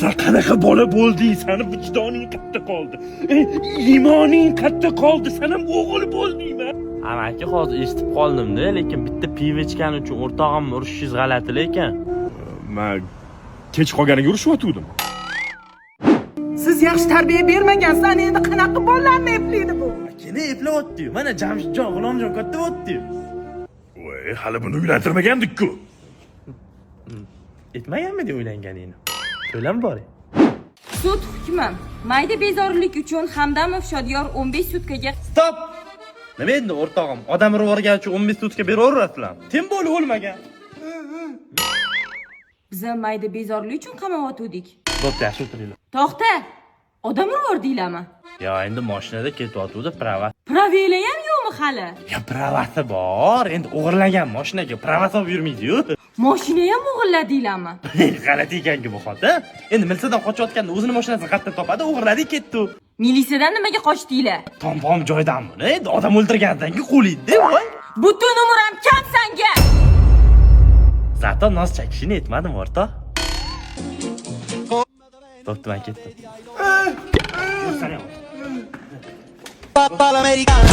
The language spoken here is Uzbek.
San qanaqa bola bo'lding? Sani vijdoning qayerda qoldi? Iymoning qayerda qoldi? San ham o'g'il bo'ldingmi? Amaki, hozir eshitib qoldimda, lekin bitta pivo ichgani uchun o'rtog'imni urishingiz g'alati lekin. Man kech qolganiga urishyotgandim. Siz yaxshi tarbiya bermagansiz, ana endi qanaqa bolalarni eplaydi bu? Kini eplayapti-yu. Mana Jamshidjon, G'ulomjon katta bo'pti. Voy, hali buni uylantirmagandik-ku. Aytmaganmiding uylanganingni? To'lam bor. Sud hukmi. Mayda bezorilik uchun Hamdamov Shodiyor 15 sutkaga Stop! Nima endi, o'rtog'im? Odam urib yuborgani uchun 15 sutka beraverasizlar. Tem bo'lib o'lmagan. Biza mayda bezorilik uchun qamayotgandik. Bo'pti, yaxshi o'tiringlar. To'xta! Odam urib yubordinglarmi? Yo, endi mashinada ketyotgandi, права. Права lar ham yo'qmi hali? Ya, права si bor. Endi o'g'irlangan mashinaga права solib yurmaydi-yu. Moshina ham o'g'irladinglarmi? G'alati ekanki bu xotin. Endi militsiyadan qochayotganda o'zini mashinasini qayerdan topadi? O'g'irladi, ketdi. Militsiyadan nimaga qochdinglar? Tom-pom joydan buni. Endi odam o'ldirganidan keyin qo'liydi, voy. Butun umr ham kam sanga! Зато nos chakishini aytmadim, o'rtoq. Bo'pti, men ketdim. Yursana. Papà l'americano.